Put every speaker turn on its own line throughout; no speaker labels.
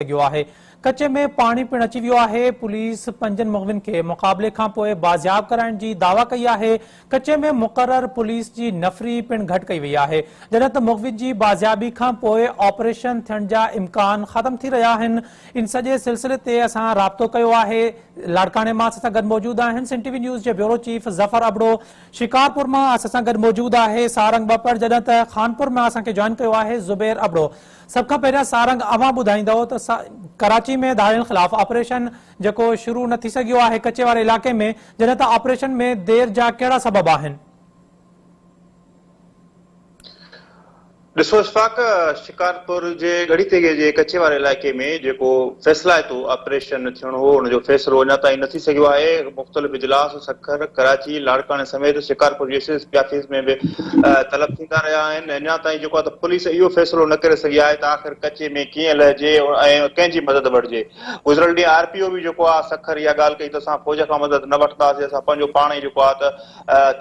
سگهيو آهي. ڪچي ۾ پاڻي پڻ اچي ويو آهي. پوليس پنجن مغوين کي مقابلي کانپوء بازياب ڪرائڻ جي دعويٰ ڪئي آهي. ڪچي ۾ مقرر پوليس جي نفري پڻ گهٽ ڪئي وئي آهي. جڏهن ته مغوين جي بازيابي کانپوء آپريشن ٿيڻ جا امڪان ختم ٿي رهيا آهن. ان سڄي سلسلي تي اسان رابطو ڪيو آهي. لاڙڪاڻي مان اسان سان گڏ موجود آهن سنڌ ٽي وي نيوز جي بيورو چيف ظفر ابڙو، شڪارپور مان اسان سان گڏ موجود آهي سارنگ ٻپڙ جڏهن ته خانپور مان اسان کي جوائن ڪيو آهي زبير ابڙو. سڀ کان پهريان سارنگ اوهان ٻڌائيندؤ ته ڪراچي ۾ ڌاڙيلن خلاف آپريشن جيڪو شروع نه ٿي سگهيو آهي ڪچي واري علائقي ۾ جڏهن ته آپريشن ۾ دير جا ڪهڙا سبب آهن؟
ڏسو اشفاق، شڪارپور جي ڳڙهي تيغي جي ڪچي واري علائقي ۾ جيڪو فيصلائتو آپريشن ٿيڻو هو ان جو فيصلو اڃا تائين نه ٿي سگهيو آهي، مختلف اجلاس سکر، ڪراچي، لاڙڪاڻي سميت شڪارپور جي ايس ايس پي آفيس ۾ به طلب ٿيندا رهيا آهن، اڃا تائين جيڪو آهي ته پوليس اهو فيصلو نه ڪري سگهي آهي ته آخر ڪچي ۾ ڪيئن لهجي ۽ ڪنهن جي مدد وٺجي. گذريل ڏينهن آر پي او به جيڪو آهي سکر اها ڳالهه ڪئي ته اسان فوج کان مدد نه وٺنداسين، اسان پنهنجو پاڻ ئي جيڪو آهي ته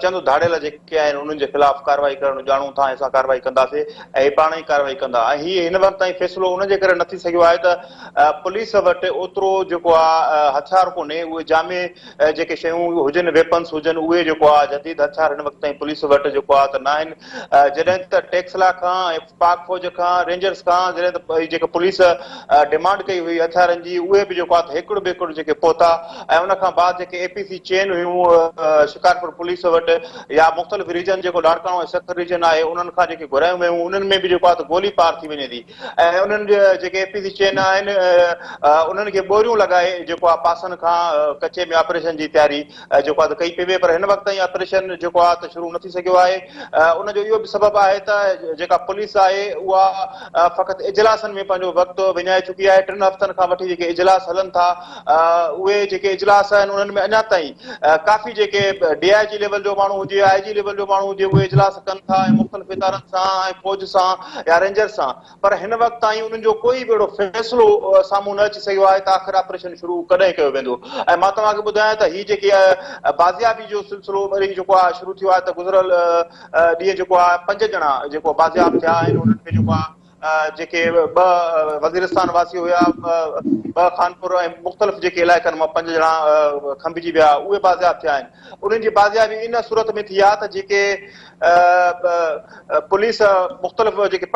چند ڌاڙيل جيڪي آهن انهن جي خلاف ڪارروائي ڪرڻ ڄاڻون ٿا ۽ اسان ڪارروائي ڪنداسين ۽ هي پاڻ ئي ڪارروائي ڪندا ۽ هي هن وقت تائين فيصلو ان جي ڪري نه ٿي سگهيو آهي ته پوليس وٽ اوترو جيڪو آهي هٿيار ڪونهي اهي جامع جيڪي شيون هجن ويپنس هجن اهي جيڪو آهي جديد هٿيار هن وقت تائين پوليس وٽ جيڪو آهي ته ناهن جڏهن ته ٽيڪسلا کان ۽ پاڪ فوج کان رينجرز کان جڏهن ته هي جيڪي پوليس ڊمانڊ ڪئي هئي هٿيارن جي اهي به جيڪو آهي ته هيڪڙ ٻيڪڙ جيڪي پهتا ۽ ان کان بعد جيڪي اي پي سي چين هيون شڪارپور پوليس وٽ يا مختلف ريجن جيڪو لاڙڪاڻو ۽ سکر ريجن آهي انهن کان جيڪي گهرايون ويون انهن ۾ به جيڪو آهي ته گولي پار ٿي وڃي ٿي ۽ انهن جيڪي اي پي سي چين آهن انهن کي ٻوريون لڳائي جيڪو آهي پاسن کان ڪچي ۾ آپريشن جي تياري جيڪو آهي ته ڪئي پئي وڃي پر هن وقت تائين آپريشن جيڪو آهي ته شروع نه ٿي سگهيو آهي ان جو اهو به سبب آهي ته جيڪا پوليس آهي اها فقط اجلاسن ۾ پنهنجو وقت وڃائي چڪي آهي ٽن هفتن کان وٺي جيڪي اجلاس هلن ٿا اهي جيڪي اجلاس آهن انهن ۾ اڃا تائين ڪافي جيڪي ڊي I جي ليول جو ماڻهو هجي آء جي ليول جو ماڻهو هجي اهي اجلاس ڪن ٿا ۽ مختلف ادارن سان ۽ فوج سان يا رينجرز سان پر هن وقت تائين انهن جو ڪوئي به اهڙو فيصلو سامهون نه اچي سگهيو آهي ته آخر آپريشن شروع ڪڏهن ڪيو ويندو ۽ مان توهان کي ٻڌايان ته هي جيڪي بازيابي جو سلسلو وري جيڪو آهي شروع ٿيو آهي ته گذريل ڏينهن جيڪو آهي پنج ڄڻا جيڪو بازياب ٿيا آهن انهن کي جيڪو آهي جيڪي ٻه وزيرستان واسي هيا، ٻه خانپور ۽ مختلف جيڪي علائقن مان پنج ڄڻا کنڀجي ويا اهي بازياب ٿيا آهن. انهن جي بازيابي ان صورت ۾ ٿي آهي ته جيڪي پوليس مختلف جيڪي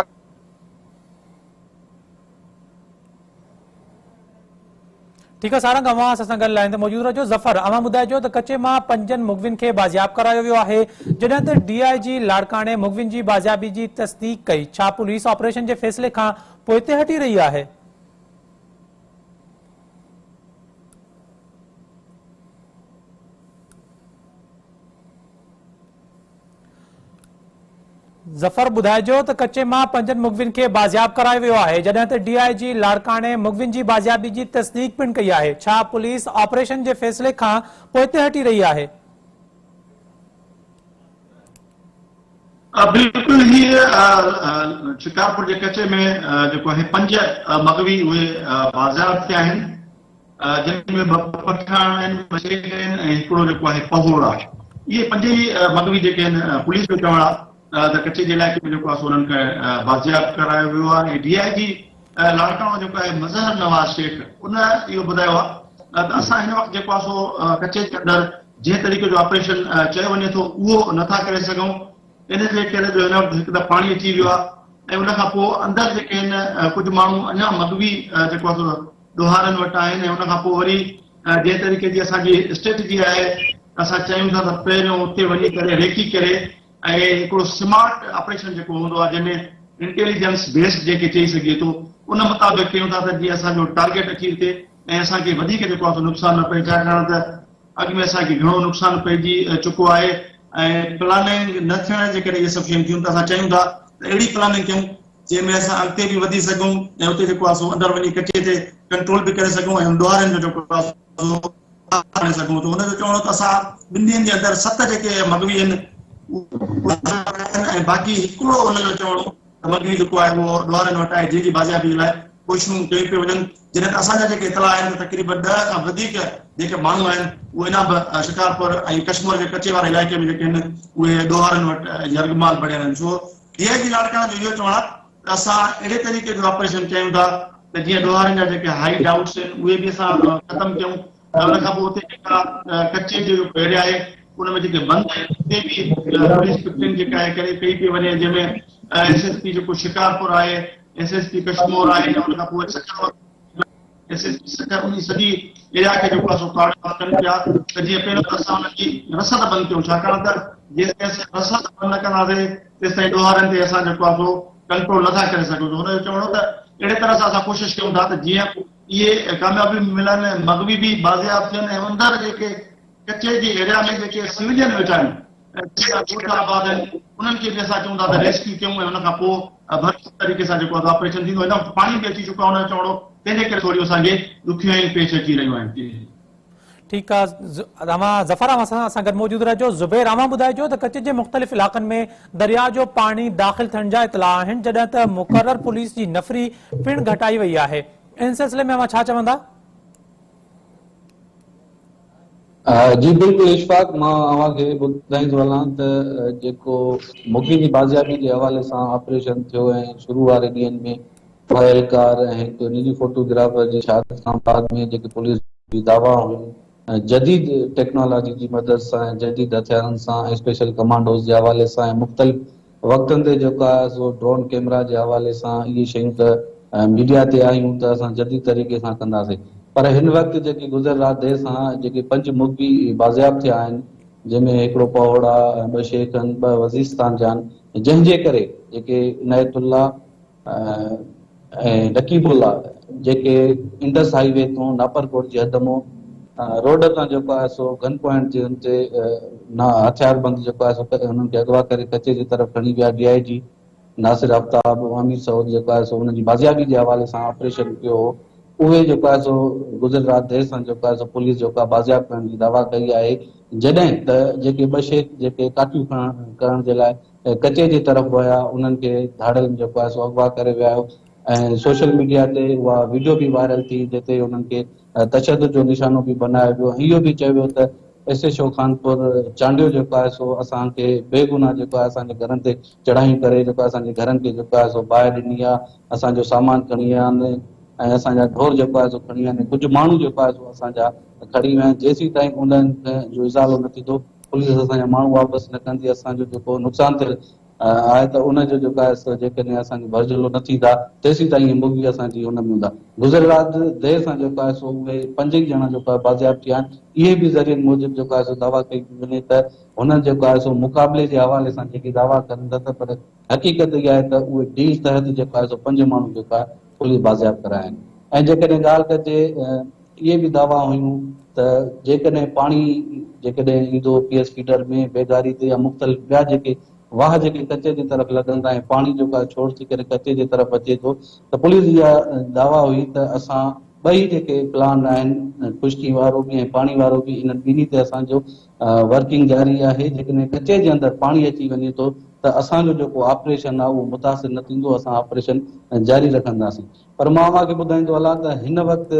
ٺيڪ آ سارنگ اوهان اسان سان گڏ لائين تي موجود رهجو ظفر اوهان ٻڌائجو ته ڪچي مان پنجن مغوين کي بازياب ڪرايو ويو آهي جڏهن ته ڊي I جي لاڙڪاڻي مغوين جي بازيابي جي تصديق ڪئي ڇا پوليس آپريشن جي فيصلي کان پوئتي هٽي رهي آهي؟ ظفر ٻڌائجو ته ڪچي مان پنجن مغوين کي بازياب ڪرايو ويو آهي جڏهن ته ڊي I جي لاڙڪاڻي مغوين جي بازيابي جي تصديق پڻ ڪئي آهي ڇا پوليس آپريشن جي فيصلي کان پوئتي هٽي رهي آهي؟
بلڪل هي شڪارپور جي ڪچي ۾ جيڪو آهي پنج مغوي اهي بازياب ٿيا آهن جن ۾ ٻه پٺاڻ آهن، ٻه شيخ آهن ۽ هڪڙو جيڪو آهي پهوڙ آهي. اهي پنج ئي مغوي جيڪي آهن پوليس جو چوڻ آهي ته ڪچي جي علائقي ۾ جيڪو آهي سو انهن کي بازياب ڪرايو ويو آهي ۽ ڊي I جي لاڙڪاڻو جيڪو آهي مظهر نواز شيخ ان اهو ٻڌايو آهي ته اسان هن وقت جيڪو آهي سو ڪچي جي اندر جنهن طريقي جو آپريشن چيو وڃي ٿو اهو نٿا ڪري سگهون ان جي ڪري جو هن وقت هڪ ته پاڻي اچي ويو آهي ۽ ان کان پوء اندر جيڪي آهن ڪجهه ماڻهو اڃا مغوي جيڪو آهي سو ڏوهارين وٽ آهن ۽ ان کان پوء وري جنهن طريقي جي اسان جي اسٽريٽجي آهي اسان چاهيون ٿا ته پهريون اتي وڃي ڪري ريڪي ڪري ۽ هڪڙو سمارٽ آپريشن جيڪو هوندو آهي جنهن ۾ انٽيليجنس بيسڊ جنهن کي چئي سگهجي ٿو ان مطابق ڪيون ٿا ته جيئن اسان جو ٽارگيٽ اچيو ٿئي ۽ اسان کي وڌيڪ جيڪو آهي سو نقصان نه پئي ڇاڪاڻ ته اڳ ۾ اسان کي گهڻو نقصان پئجي چڪو آهي ۽ پلاننگ نه ٿيڻ جي ڪري اهي سڀ شيون ٿيون ته اسان چاهيون ٿا ته اهڙي پلاننگ ڪيون جنهن ۾ اسان اڳتي به وڌي سگهون ۽ اتي جيڪو آهي سو اندر وڃي ڪچي تي ڪنٽرول به ڪري سگهون ۽ ڏوهارين جو جيڪو آهي سو آڻي سگهون ته هن جو چوڻ هو ته اسان ٻن ڏينهن جي اندر ست جيڪي مغوي آهن ۽ باقي هڪڙو هن جو چوڻ هو ته مغوي جيڪو آهي اهو ڏوهارين وٽ آهي جنهن جي بازيابي لاء ڪوششون ڪيون پيون وڃن جڏهن ته اسان جا جيڪي اطلاع آهن ته تقريبن ڏهه کان وڌيڪ جيڪي ماڻهو آهن اهي اڃا به شڪارپور ۽ ڪشمور جي ڪچي واري علائقي ۾ جيڪي آهن اهي ڏوهارين وٽ يرغمال بڻيل آهن سو ڊي I جي لاڙڪاڻي جو اهو چوڻ آهي ته اسان اهڙي طريقي جو آپريشن چاهيون ٿا ته جيئن ڏوهارين جا جيڪي هائيڊ آئوٽس آهن اهي به اسان ختم ڪيون ۽ ان کان پوء اتي جيڪا ڪچي جو جيڪو ايريا آهي ان ۾ جيڪي بند آهن اتي به پوليس پڪٽنگ جيڪا آهي ڪري ڪئي پئي وڃي جنهن ۾ ايس ايس پي جيڪو شڪارپور آهي ايس ايس پي ڪشمور آهي ان کان پوء Sukkur S S P Sukkur انهي سڄي ايريا کي جيڪو آهي سو ڪارڊ آف ڪن پيا ته جيئن پهريون ته اسان انهن جي رسد بند ڪيون ڇاڪاڻ ته جيستائين اسان رسد بند نه ڪنداسين تيستائين ڏوهارين تي اسان جيڪو آهي سو ڪنٽرول نٿا ڪري سگهون هن جو چوڻ هو ته اهڙي طرح سان اسان ڪوشش ڪيون ٿا ته جيئن اهي ڪاميابيون به ملن مغوي به بازياب ٿين ۽ اندر جيڪي ڪچي جي ايريا ۾ جيڪي سويلين ويٺا آهن جيڪا ڳوٺ آباد آهن انهن کي به اسان چئون ٿا ته ريسڪيو ڪيون ۽ ان کان پوء ڀرپور طريقي سان جيڪو آهي آپريشن ٿيندو هن وقت پاڻي به اچي چڪو آهي ان جو چوڻ هو تنهن جي ڪري ٿوريون اسان کي ڏکيائيون پيش اچي رهيون آهن.
ٺيڪ آ اوهان ظفر اوهان سان اسان گڏ موجود رهجو زبير اوهان ٻڌائجو ته ڪچي جي مختلف علائقن ۾ درياء جو پاڻي داخل ٿيڻ جا اطلاع آهن جڏهن ته مقرر پوليس جي نفري پڻ گهٽائي وئي آهي ان سلسلي ۾ اوهان ڇا چوندا؟
جي بلڪل اشفاق مان اوهان کي ٻڌائيندو هلان ته جيڪو مغوي جي بازيابي جي حوالي سان آپريشن ٿيو ۽ شروع واري ڏينهن ۾ ٻه اهلڪار ۽ هڪ نجي فوٽو گرافر جي شهادت کان بعد ۾ جيڪي پوليس جي دعويٰ هيون جديد ٽيڪنالاجي جي مدد سان ۽ جديد هٿيارن سان ۽ اسپيشل ڪمانڊوز جي حوالي سان ۽ مختلف وقتن تي جيڪو آهي سو ڊرون ڪيمرا جي حوالي سان اهي شيون ته ميڊيا تي آيون ته اسان جديد طريقي سان ڪنداسين پر هن وقت جيڪي گذريل رات دير سان جيڪي پنج مغوي بازياب ٿيا آهن جنهن ۾ هڪڙو پهوڙا ۽ ٻه شيخ آهن ٻه وزيرستان جا آهن جنهن جي ڪري جيڪي عنايت الله ۽ نقيب الله جيڪي انڊس هائي وي تون ناپرڪوٽ جي حد مون روڊ تان جيڪو آهي سو گن پوائنٽ جي ان تي هٿياربند جيڪو آهي سو انهن کي اغوا ڪري ڪچي جي طرف کڻي ويا ڊي I جي ناصر آفتاب امير سعود جيڪو آهي سو انهن جي بازيابي جي حوالي سان آپريشن ڪيو هو اهي جيڪو آهي سو گذريل رات دير سان جيڪو آهي سو پوليس جيڪو آهي بازياب ڪرڻ جي دعويٰ ڪئي آهي جڏهن ته جيڪي ٻه شيخ جيڪي ڪاٺيون کڻڻ ڪرڻ جي لاء ڪچي جي طرف ويا انهن کي ڌاڙيلن جيڪو آهي سو اغوا ڪري ويا ۽ سوشل ميڊيا تي اها وڊيو به وائرل ٿي جتي انهن کي تشدد جو نشانو به بنايو ويو ۽ اهو به چيو ويو ته S H O Khanpur Chandio جيڪو آهي سو اسان کي بيگناهه جيڪو آهي اسان جي گهرن تي چڙهايون ڪري جيڪو اسان جي گهرن کي جيڪو آهي سو باهه ڏني آهي اسان جو سامان کڻي ويا آهن ۽ اسان جا ڍور جيڪو آهي سو کڻي ويا آهن ڪجهه ماڻهو جيڪو آهي سو اسان جا کڻي ويا آهن جيسين تائين انهن جو ازالو نه ٿيندو پوليس اسان جا ماڻهو واپس نه ڪندي اسان جو جيڪو نقصان ٿيل آهي ته ان جو جيڪو آهي سو جيڪڏهن اسان کي ڀرجهلو نه ٿيندا تيسين تائين اهي مغوي اسان جي ان ۾ هوندا گذريل رات دير سان جيڪو آهي سو اهي پنج ئي ڄڻا جيڪو آهي بازياب ٿيا آهن اهي به ذريعن موجب جيڪو آهي سو دعويٰ ڪئي پئي وڃي ته هنن جيڪو آهي سو مقابلي جي حوالي سان جيڪي دعويٰ ڪرن ٿا ته پر حقيقت اها آهي ته اهي ڊيل تحت جيڪو آهي سو پنج ماڻهو جيڪو آهي پوليس بازياب ڪرايا آهن ۽ جيڪڏهن ڳالهه ڪجي اهي به دعويٰ هيون ته جيڪڏهن پاڻي جيڪڏهن ايندو پي ايس فيڊر ۾ بيگاري تي يا مختلف ٻيا جيڪي واهه جيڪي ڪچي جي طرف لڳن ٿا ۽ پاڻي جيڪو آهي ڇوڙ ٿي ڪري ڪچي جي طرف اچي ٿو ته پوليس جي اها دعويٰ هئي ته اسان ٻئي جيڪي پلان آهن خشڪي وارو به ۽ پاڻي وارو به انهن ٻنهي تي اسان جو ورڪنگ جاري آهي جيڪڏهن ڪچي جي اندر پاڻي اچي وڃي ٿو ته اسان جو جيڪو آپريشن آهي اهو متاثر نه ٿيندو اسان آپريشن جاري رکنداسين پر مان اوهان کي ٻڌائيندو هلان ته هن وقت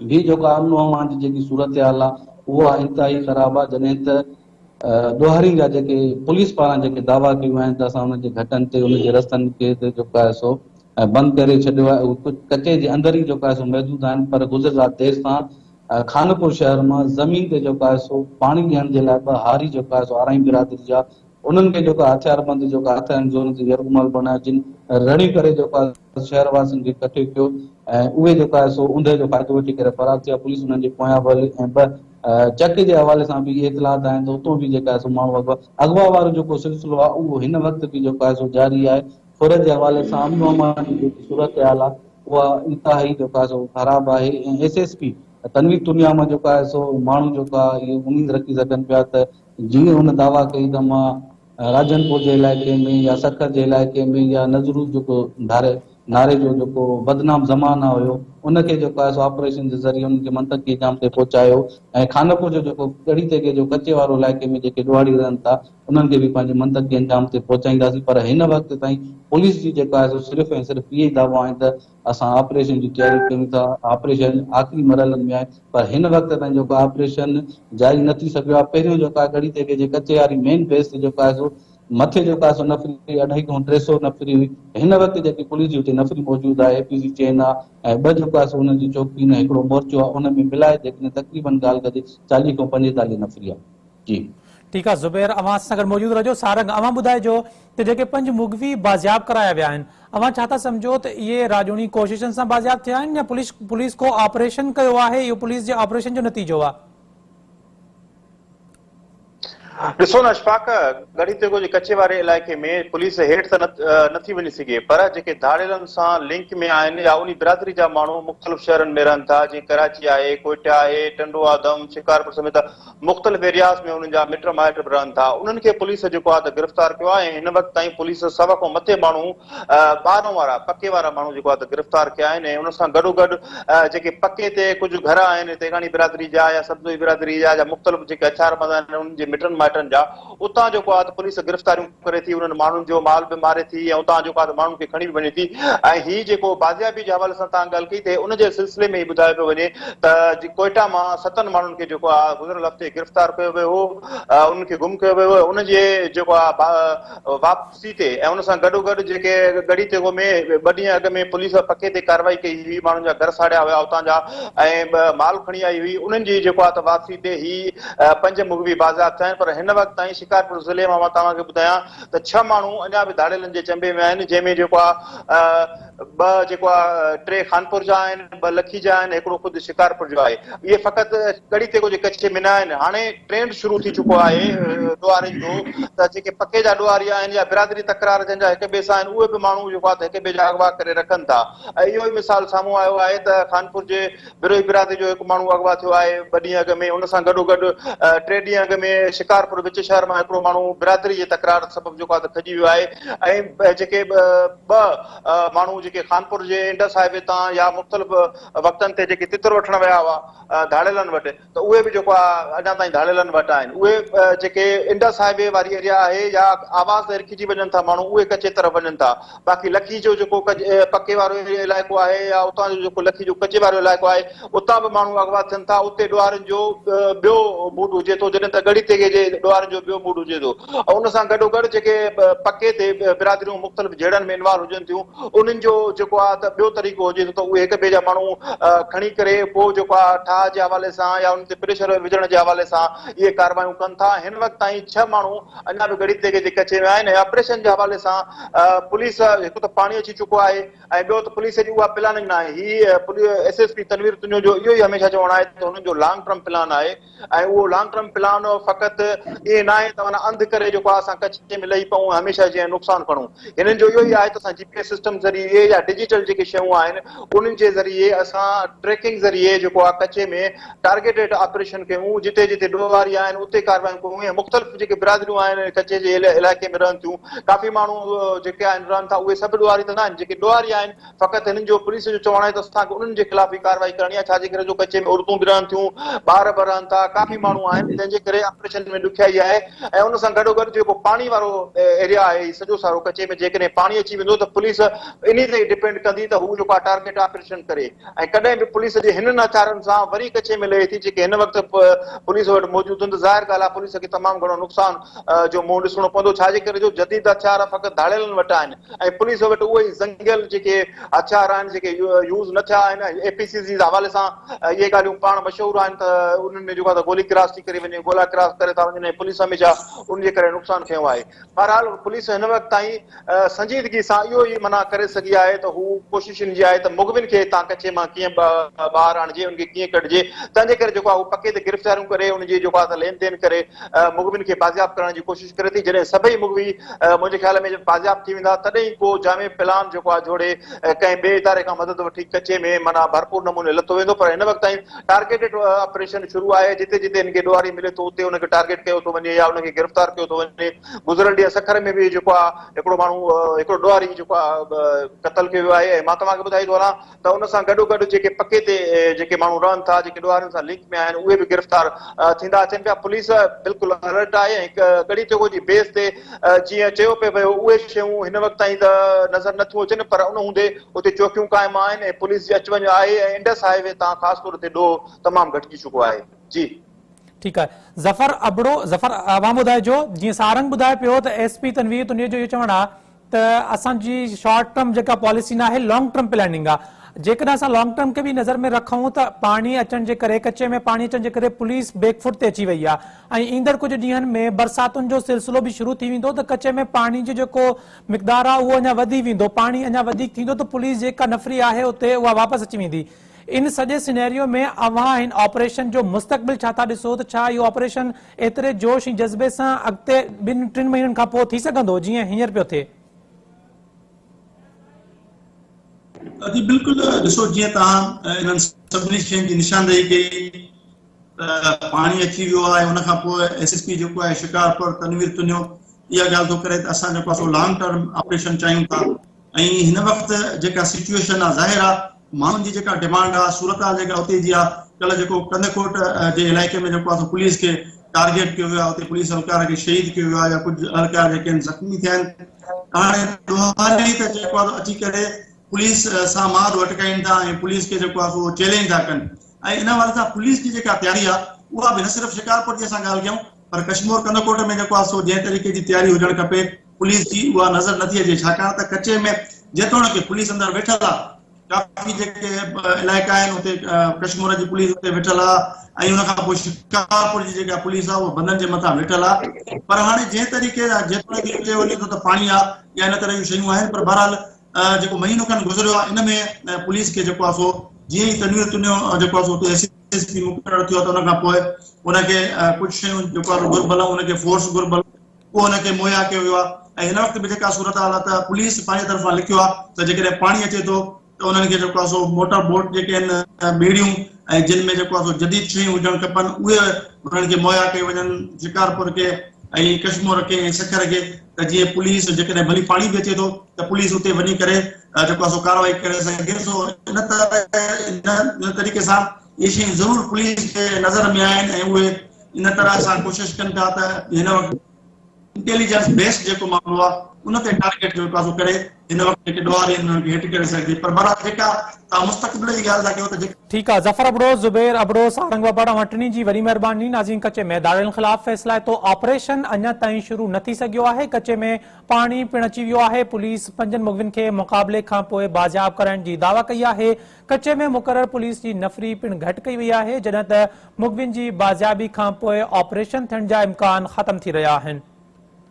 به جيڪو امن و امان جي جيڪي صورتحال آهي اها انتهائي خراب آهي جڏهن ته ڏوهارين جا جيڪي پوليس پاران جيڪي دعويٰ ڪيون آهن ته اسان انهن جي گهٽن تي انهن جي رستن کي جيڪو آهي سو بند ڪري ڇڏيو آهي اهي ڪجهه ڪچي جي اندر ئي جيڪو آهي سو محدود آهن پر گذريل رات دير سان خانپور شهر مان زمين تي جيڪو آهي سو پاڻي ڏيڻ جي لاء ٻه هاري جيڪو آهي سو آرائين برادري جا انهن کي جيڪو هٿياربند جيڪو هٿ آهن زورن تي يرغمال بڻايو جن رڙيون ڪري جيڪو آهي شهر واسين کي ڪٺي ڪيو ۽ اهي جيڪو آهي سو اوندهه جو فائدو وٺي ڪري فرار ٿيا پوليس انهن جي پويان به هلي ۽ ٻه چڪ جي حوالي سان به اهي اطلاعات آهن ته اتو به جيڪو آهي سو ماڻهو اغوا اغوا وارو جيڪو سلسلو آهي اهو هن وقت به جيڪو آهي سو جاري آهي ڦر جي حوالي سان امن و امان جي جيڪي صورتحال آهي اها انتهائي جيڪو آهي سو خراب آهي ۽ S S P Tanveer Tunio مان جيڪو آهي سو ماڻهو جيڪو آهي اهي اميد رکي سگهن پيا ته جيئن هن دعويٰ ڪئي ته مان راجن پور جي علائقي ۾ يا سکر جي علائقي ۾ يا نظرو جيڪو ڌاري ناري جو جيڪو بدنام زمانه هيو ان کي جيڪو آهي سو آپريشن جي ذريعي انهن کي منطقي انجام تي پهچايو ۽ خانپور جو جيڪو ڳڙهي تيغي جو ڪچي وارو علائقي ۾ جيڪي ڏوهاڙي رهن ٿا انهن کي به پنهنجي منطقي انجام تي پهچائينداسين پر هن وقت تائين پوليس جي جيڪو آهي سو صرف ۽ صرف اهي ئي دعويٰ آهن ته اسان آپريشن جي تياري ڪيون ٿا، آپريشن آخري مرحلن ۾ آهي پر هن وقت تائين جيڪو آپريشن جاري نه ٿي سگهيو آهي، پهريون جيڪو آهي ڳڙهي تيغي جي ڪچي واري مين بيس تي جيڪو آهي سو مٿي جيڪو آهي سو نفري اڍائي کان 300 نفري هئي. هن وقت جيڪي پوليس جي اتي نفري موجود آهي اي پي سي چين آهي ۽ ٻه جيڪو آهي سو انهن جي چوڪين ۽ هڪڙو مورچو آهي ان ۾ ملائي جيڪڏهن تقريبن ڳالهه ڪجي 40 کان 45 نفري آهي. جي.
ٺيڪ آ زبير اوهان اسان سان گڏ موجود رهجو. سارنگ اوهان ٻڌائجو ته جيڪي پنج مغوي بازياب ڪرايا ويا آهن اوهان ڇا ٿا سمجهو ته اهي راڄوڻي ڪوششن سان بازياب ٿيا آهن يا پوليس پوليس ڪو آپريشن ڪيو آهي اهو پوليس جي آپريشن جو نتيجو آ؟
ڏسو نه اشفاق، ڳڙهي تيغو جي ڪچي واري علائقي ۾ پوليس هيٺ ته نه ٿي وڃي سگهي پر جيڪي ڌاڙيلن سان لنڪ ۾ آهن يا انهي برادري جا ماڻهو مختلف شهرن ۾ رهن ٿا جيئن ڪراچي آهي، ڪوئٽه آهي، ٽنڊو آدم، شڪارپور سميت مختلف ايرياز ۾ انهن جا مٽ مائٽ به رهن ٿا انهن کي پوليس جيڪو آهي ته گرفتار ڪيو آهي ۽ هن وقت تائين پوليس سو کان مٿي ماڻهو ٻارهن وارا پڪي وارا ماڻهو جيڪو آهي ته گرفتار ڪيا آهن ۽ ان سان گڏوگڏ جيڪي پڪي تي ڪجهه گهر آهن تيغاڻي برادري جا يا سبزوئي برادري جا يا مختلف جيڪي اڇار مند آهن انهن جي مٽن مائٽن جا اتان جيڪو آهي ته پوليس گرفتاريون ڪري ٿي انهن ماڻهن جو مال به ماري ٿي ۽ اتان جيڪو آهي ته ماڻهن کي کڻي به وڃي ٿي ۽ هي جيڪو بازيابي جي حوالي سان توهان ڳالهه ڪئي ته ان جي سلسلي ۾ ئي ٻڌايو پيو وڃي ته ڪوئيٽا مان ستن ماڻهن کي جيڪو آهي گذريل هفتي گرفتار ڪيو ويو هو انهن کي گم ڪيو ويو هو ان جي جيڪو آهي واپسي تي ۽ ان سان گڏوگڏ جيڪي ڳڙهي تيغو ۾ ٻه ڏينهن اڳ ۾ پوليس پڪي تي ڪارروائي ڪئي هئي ماڻهن جا گهر ساڙيا هيا اتان جا ۽ مال کڻي آئي هئي انهن جي جيڪو آهي ته واپسي تي هي پنج مغوي بازياب ٿيا آهن پر هن وقت تائين شڪارپور ضلعي مان مان توهان کي ٻڌايان ته ڇهه ماڻهو اڃا به ڌاڙيلن جي چنبي ۾ آهن جنهن ۾ جيڪو آهي ٻه جيڪو آهي ٽي خانپور جا آهن ٻه لکي جا آهن هڪڙو خود شڪارپور جو آهي اهي فقط ڳڙهي تيغو جي ڪچي ۾ نه آهن هاڻي ٽرينڊ شروع ٿي چڪو آهي ڏوهارين جو ته جيڪي پڪي جا ڏوهاري آهن يا برادري تڪرار جن جا هڪ ٻئي سان آهن اهي به ماڻهو جيڪو آهي ته هڪ ٻئي جا اغوا ڪري رکن ٿا ۽ اهو ئي مثال سامهون آيو آهي ته خانپور جي بروهي برادري جو هڪ ماڻهو اغوا ٿيو آهي ٻه ڏينهن اڳ ۾ ان سان گڏوگڏ ٽي ڏينهن اڳ ۾ شڪارپور وچ شهر مان هڪڙو ماڻهو برادري جي تڪرار سبب جيڪو آهي ته کڄي ويو آهي ۽ جيڪي ٻه ماڻهو جيڪي خانپور جي انڊس هاء وي تان يا مختلف وقتن تي جيڪي تتر وٺڻ ويا هئا ڌاڙيلن وٽ ته اهي به جيڪو آهي اڃا تائين ڌاڙيلن وٽ آهن اهي جيڪي انڊس هاء وي واري ايريا آهي يا آواز تي رکجي وڃن ٿا ماڻهو اهي ڪچي طرف وڃن ٿا باقي لکي جو جيڪو پڪي وارو علائقو آهي يا اتان جو جيڪو لکي جو ڪچي وارو علائقو آهي اتان به ماڻهو اغوا ٿين ٿا اتي ڏوهارين جو ٻيو موڊ هجي ٿو جڏهن ته ڳڙهي تيغي جي ڏوهارين جو ٻيو موڊ هجي ٿو ۽ ان سان گڏوگڏ جيڪي پڪي تي برادريون مختلف جهيڙن ۾ انوالو هجن ٿيون انهن جو جيڪو آهي ته ٻيو طريقو هجي ٿو ته اهي هڪ ٻئي جا ماڻهو کڻي ڪري پوء جيڪو آهي ٺاهه جي حوالي سان يا انهن تي پريشر وجهڻ جي حوالي سان اهي ڪارروايون ڪن ٿا هن وقت تائين ڇهه ماڻهو اڃا به ڳڙهي تيغي جي ڪچي ۾ آهن ۽ آپريشن جي حوالي سان پوليس هڪ ته پاڻي اچي چڪو آهي ۽ ٻيو ته پوليس جي اها پلاننگ ناهي هي S S P Tanveer Tunio جو اهو ئي هميشه چوڻ آهي ته هنن جو لانگ ٽرم پلان آهي ۽ اهو لانگ ٽرم پلان فقط ائين ناهي ته معنيٰ انڌ ڪري جيڪو آهي اسان ڪچي ۾ لهي پئون ۽ هميشه جيئن نقصان کڻون. هنن جو اهو ئي آهي ته اسان جي پي ايس سسٽم ذريعي يا ڊجيٽل جيڪي شيون آهن انهن جي ذريعي اسان ٽريڪنگ ذريعي جيڪو آهي ڪچي ۾ ٽارگيٽيڊ آپريشن ڪيون جتي جتي ڏوهاري آهن اتي ڪارروايون ڪيون ۽ مختلف جيڪي برادريون آهن ڪچي جي علائقي ۾ رهن ٿيون ڪافي ماڻهو جيڪي آهن رهن ٿا اهي سڀ ڏوهاري ته ناهن جيڪي ڏوهاري آهن فقط هنن جو پوليس جو چوڻ آهي ته اسان کي انهن جي خلاف ئي ڪارروائي ڪرڻي آهي ڇا جي ڪري جو ڪچي ۾ عورتون به رهن ٿيون ٻار به رهن ٿا ڪافي ماڻهو آهن تنهن جي ڪري آپريشن ۾ ڏکيائي آهي ۽ ان سان گڏوگڏ جيڪو پاڻي وارو ايريا آهي هي سڄو سارو ڪچي ۾ جيڪڏهن پاڻي اچي ويندو ته پوليس انهي تي ئي ڊپينڊ ڪندي ته هو جيڪو آهي ٽارگيٽ آپريشن ڪري ۽ ڪڏهن به پوليس جي هنن هٿيارن سان وري ڪچي ۾ لهي ٿي جيڪي هن وقت پوليس وٽ موجود آهن ته ظاهر ڳالهه آهي پوليس کي تمام گهڻو نقصان جو منهن ڏسڻو پوندو ڇا جي ڪري جو جديد هٿيار فقط ڌاڙيلن وٽ آهن ۽ پوليس وٽ اهي ئي زنگيل جيڪي هٿيار آهن جيڪي يوز نه ٿيا آهن ۽ اي پي سي جي حوالي سان اهي ڳالهيون پاڻ مشهور آهن ته انهن ۾ جيڪو آهي گولي ڪراس ٿي ڪري وڃي گولا ڪراس ڪري ٿا وڃن ۽ پوليس هميشه ان جي ڪري نقصان کنيو آهي بهرحال پوليس هن وقت تائين سنجيدگي سان اهو ئي منع ڪري سگهي آهي ته هو ڪوشش ان جي آهي ته مغوين کي هتان ڪچي مان ڪيئن ٻاهر آڻجي ان کي ڪيئن ڪڍجي تنهن جي ڪري جيڪو آهي هو پڪي تي گرفتاريون ڪري ان جي جيڪو آهي ته لين دين ڪري مغوين کي بازياب ڪرڻ جي ڪوشش ڪري ٿي جڏهن سڀئي مغوي منهنجي خيال ۾ بازياب ٿي ويندا تڏهن ئي ڪو جامع پلان جيڪو آهي جوڙي ڪنهن ٻئي اداري کان مدد وٺي ڪچي ۾ معنيٰ ڀرپور نموني لٿو ويندو پر هن وقت تائين ٽارگيٽيڊ آپريشن شروع آهي جتي جتي هن کي ڏوهاري ملي ٿو اتي ان کي ٽارگيٽ ڪيو ٿو وڃي يا ان کي گرفتار ڪيو ٿو وڃي گذريل ڏينهن سکر ۾ به جيڪو آهي هڪڙو ماڻهو هڪڙو ڏوهاري جيڪو آهي قتل ڪيو ويو آهي ۽ مان توهان کي ٻڌائي ٿو هلان ته ان سان گڏوگڏ جيڪي پڪي تي جيڪي ماڻهو رهن ٿا جيڪي ڏوهارين سان لنڪ ۾ آهن اهي به گرفتار ٿيندا اچن پيا پوليس بلڪل الرٽ آهي ۽ ڳڙهي تيغو جي بيس تي جيئن چيو پئي ويو اهي شيون هن وقت تائين ته نظر نٿيون اچن پر ان هوندي اتي چوڪيون قائم آهن ۽ پوليس جي اچ وڃ آهي ۽ انڊس هاء وي تان خاص طور تي ڏوهه تمام گهٽجي چڪو آهي جي.
ٺيڪ آهي ظفر ابڙو ظفر اوهان ٻڌائجو جيئن سارنگ ٻڌائي پيو ته ايس پي تنوير تنيي جو اهو چوڻ آهي ته اسان جي شارٽ ٽرم جيڪا پاليسي ناهي لانگ ٽرم پلاننگ آهي جيڪڏهن اسان لانگ ٽرم کي به نظر ۾ رکون ته پاڻي اچڻ جي ڪري ڪچي ۾ پاڻي اچڻ جي ڪري پوليس بيڪ فوٽ تي اچي وئي آهي ۽ ايندڙ ڪجهه ڏينهن ۾ برساتن جو سلسلو به شروع ٿي ويندو ته ڪچي ۾ پاڻي جو جيڪو مقدار آهي اهو اڃا وڌي ويندو پاڻي اڃا وڌيڪ ٿيندو ته پوليس جيڪا نفري آهي اتي اها واپس اچي ويندي ان سڄي سينيريو ۾ اوهان هن آپريشن جو مستقبل ڇا ٿا ڏسو ته ڇا اهو آپريشن ايتري جوش ۽ جذبي سان اڳتي ٻن ٽن مهينن کان پوء ٿي سگهندو جيئن هينئر پيو ٿئي؟
جي بلڪل ڏسو جيئن توهان انهن سڀني شين جي نشاندهي ڪئي ته پاڻي اچي ويو آهي ان کان پوء ايس ايس پي جيڪو آهي شڪارپور تنوير تنيو اها ڳالهه ٿو ڪري ته اسان جيڪو آهي سو لانگ ٽرم آپريشن چاهيون ٿا ۽ هن وقت جيڪا سچوئيشن آ ظاهر آ ماڻهن جي جيڪا ڊمانڊ آ صورتحال جيڪا اتي جي آ ڪلهه جيڪو ڪنڌڪوٽ جي علائقي ۾ جيڪو آ سو پوليس کي ٽارگيٽ ڪيو ويو آ اتي پوليس اهلڪار کي شهيد ڪيو ويو آ يا ڪجهه اهلڪار جيڪي آهن زخمي ٿيا آهن هاڻي ڏوهاري ته جيڪو آ سو اچي ڪري پوليس سان ماد اٽڪائين ٿا ۽ پوليس کي جيڪو آ سو چئلينج ٿا ڪن ۽ ان حوالي سان پوليس جي جيڪا تياري آ اها به نه صرف شڪارپور جي اسان ڳالهه ڪيون پر ڪشمور ڪنڌڪوٽ ۾ جيڪو آ سو جنهن طريقي جي تياري هجڻ کپي پوليس جي اها نظر نٿي اچي ڇاڪاڻ ته ڪچي ۾ جيتوڻيڪ پوليس اندر ويٺل آ ڪافي جيڪي علائقا آهن اتي ڪشمور جي پوليس اتي ويٺل آ ۽ ان کان پوء شڪارپور جي جيڪا پوليس آ اها بندن جي مٿان ويٺل آ پر هاڻي جنهن طريقي سان جيتوڻيڪ چيو وڃي ٿو ته پاڻي آ يا ان طرح جون شيون آهن پر بهرحال جيڪو مهينو کن گذريو آ ان ۾ پوليس کي جيڪو آ سو جيئن ئي تنوير تنيو جيڪو آ سو اتي ايس ايس پي مقرر ٿيو ته ان کان پوء ان کي ڪجهه شيون جيڪو آ سو گهربل ان کي فورس گهربل اهو ان کي مهيا ڪيو ويو آهي ۽ هن وقت به جيڪا صورتحال آهي ته پوليس پنهنجي طرفان لکيو آهي ته جيڪڏهن پاڻي اچي ٿو ته انهن کي جيڪو آهي سو موٽر بوٽ جيڪي آهن ٻيڙيون ۽ جن ۾ جيڪو آهي سو جديد شيون هجڻ کپن اهي انهن کي مهيا ڪيون وڃن شڪارپور کي ۽ ڪشمور کي ۽ سکر کي ته جيئن پوليس جيڪڏهن ڀلي پاڻي به اچي ٿو ته پوليس اتي وڃي ڪري جيڪو آهي سو ڪارروائي ڪري سگهي سو ان طرح ان طريقي سان اهي شيون ضرور پوليس جي نظر ۾ آهن ۽ اهي ان طرح سان ڪوشش ڪن ٿا ته هن وقت انٽيليجنس بيسڊ جيڪو معاملو آهي ان تي ٽارگيٽ جو پاسو ڪري هن وقت جيڪي ڏوهاري آهن انهن کي هيٺ ڪري سگهجي پر بهرحال جيڪا توهان مستقبل جي ڳالهه ٿا ڪيو ته جيڪا
ٺيڪ آ ظفر ابڙو، زبير ابڙو، سارنگ ٻٻر اوهان ٽنهي جي وڏي مهرباني ناظرين ڪچي ۾ ڌاڙيلن خلاف فيصلائتو آپريشن اڃا تائين شروع نه ٿي سگهيو آهي ڪچي ۾ پاڻي پڻ اچي ويو آهي پوليس پنجن مغوين کي مقابلي کان پوء بازياب ڪرائڻ جي دعويٰ ڪئي آهي ڪچي ۾ مقرر پوليس جي نفري پڻ گهٽ ڪئي وئي آهي جڏهن ته مغوين جي بازيابي کانپوء آپريشن ٿيڻ جا امڪان ختم ٿي رهيا آهن.